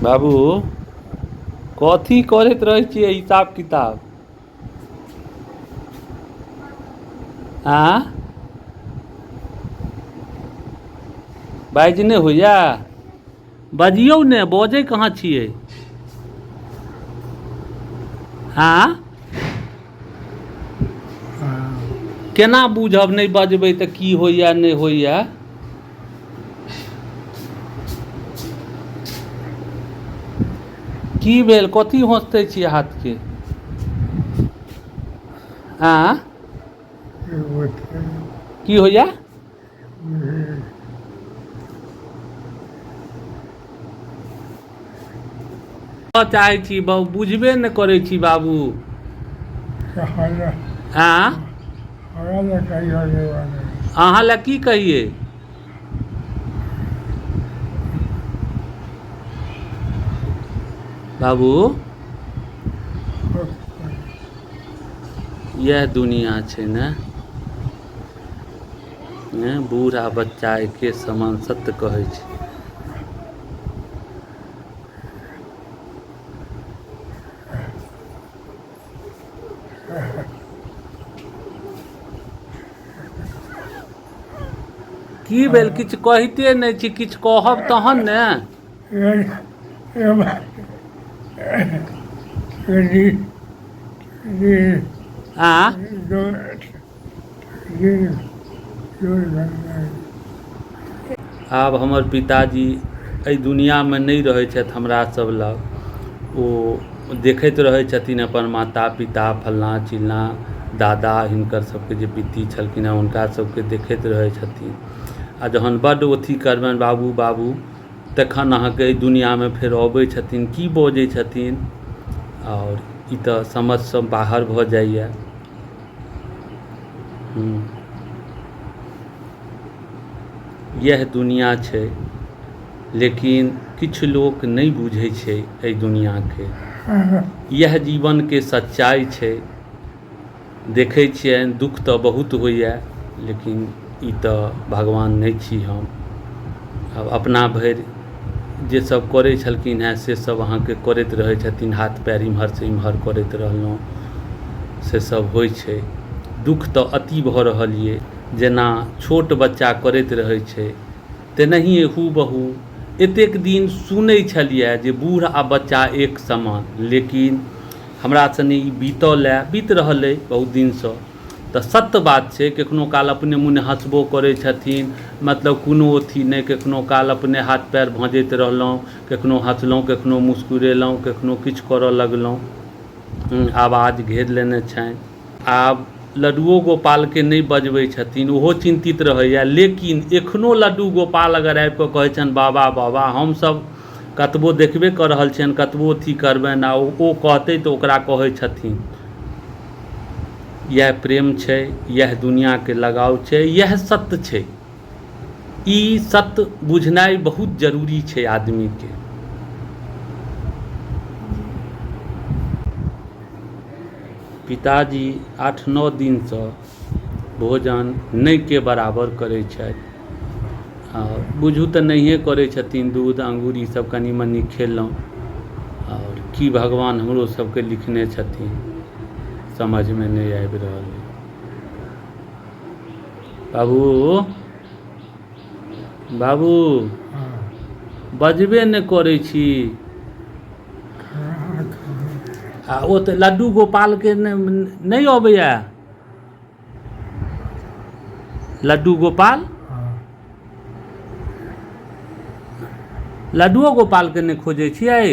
बाबू कथी करैत रहै छियै हिसाब किताब आँ बाजि नहि होइया बजियौ ने बजै कहाँ छियै आँ केना बूझब नहि बजबै तऽ की होइया नहि होइया की भेल कथी होंसते छियै हाथके आँ की होइया चाहै छी बाबू बुझबे नहि करै छी बाबू आँ अहाँ लए की कहियै बाबू इएह दुनिया छै ने ने बूढ़ आ बच्चा एके समान सत्य कहै छै की भेल किछु कहिते नहि छी किछु कहब तहन ने आ आब हमर पिताजी एहि दुनिआँमे नहि रहै छथि हमरा सब लग ओ देखैत रहै छथिन अपन माता पिता फल्लाँ चिल्लाँ दादा हिनकर सबके जे पित्ती छलखिन हेँ हुनका सबके देखैत रहै छथिन आ जहन बड्ड अथी करबनि बाबू बाबू तखन अहाँके एहि दुनिआँमे फेर अबै छथिन की बजै छथिन आओर ई तऽ समझसँ बाहर भऽ जाइए इएह दुनिआँ छै लेकिन किछु लोक नहि बुझै छै एहि दुनिआँके इएह जीवनके सच्चाइ छै देखै छियनि दुःख तऽ बहुत होइए लेकिन ई तऽ भगवान नहि छी हम आब अपना भरि जे सब करै छलखिन हेँ से सब अहाँके करैत रहै छथिन हाथ पएर एम्हरसँ एम्हर करैत रहलहुँ से सब होइ छै दुःख तऽ अति भऽ रहल अइ जेना छोट बच्चा करैत रहै छै तेनाहिए हूबहू एतेक दिन सुनै छलिए जे बूढ़ आ बच्चा एक समान लेकिन हमरा सने ई बीतल अइ बीत रहल अइ बहुत दिनसँ तऽ सत्य बात छै कखनो काल अपने मोने हँसबो करै छथिन मतलब कोनो अथी नहि कखनो काल अपने हाथ पएर भँजैत रहलहुँ कखनो हँसलहुँ कखनो मुस्कुरेलहुँ कखनो किछु करऽ लगलहुँ आवाज घेर लेने छनि आब लड्डुओ गोपालके नहि बजबै छथिन ओहो चिन्तित रहैए लेकिन एखनो लड्डू गोपाल अगर आबि कऽ कहै छनि बाबा बाबा हमसभ कतबो देखबे कऽ रहल छियनि कतबो अथी करबनि आ ओ कहतै तऽ ओकरा कहै छथिन इएह प्रेम छै इएह दुनिआँके लगाव छै इएह सत्य छै ई सत्य बुझनाइ बहुत जरूरी छै आदमीके पिताजी 8-9 दिनसँ भोजन नहिके बराबर करै छथि आओर बुझू तऽ नहिए करै छथिन दूध अङ्गूर ईसब कनि मनि खेलहुँ आओर की भगवान हमरो सबके लिखने छथिन समझमे नहि आबि रहल अइ बाबू बाबू बजबे नहि करै छी आ ओ तऽ लड्डू गोपालके नहि अबैया लड्डू गोपाल लड्डुओ गोपालके नहि खोजै छियै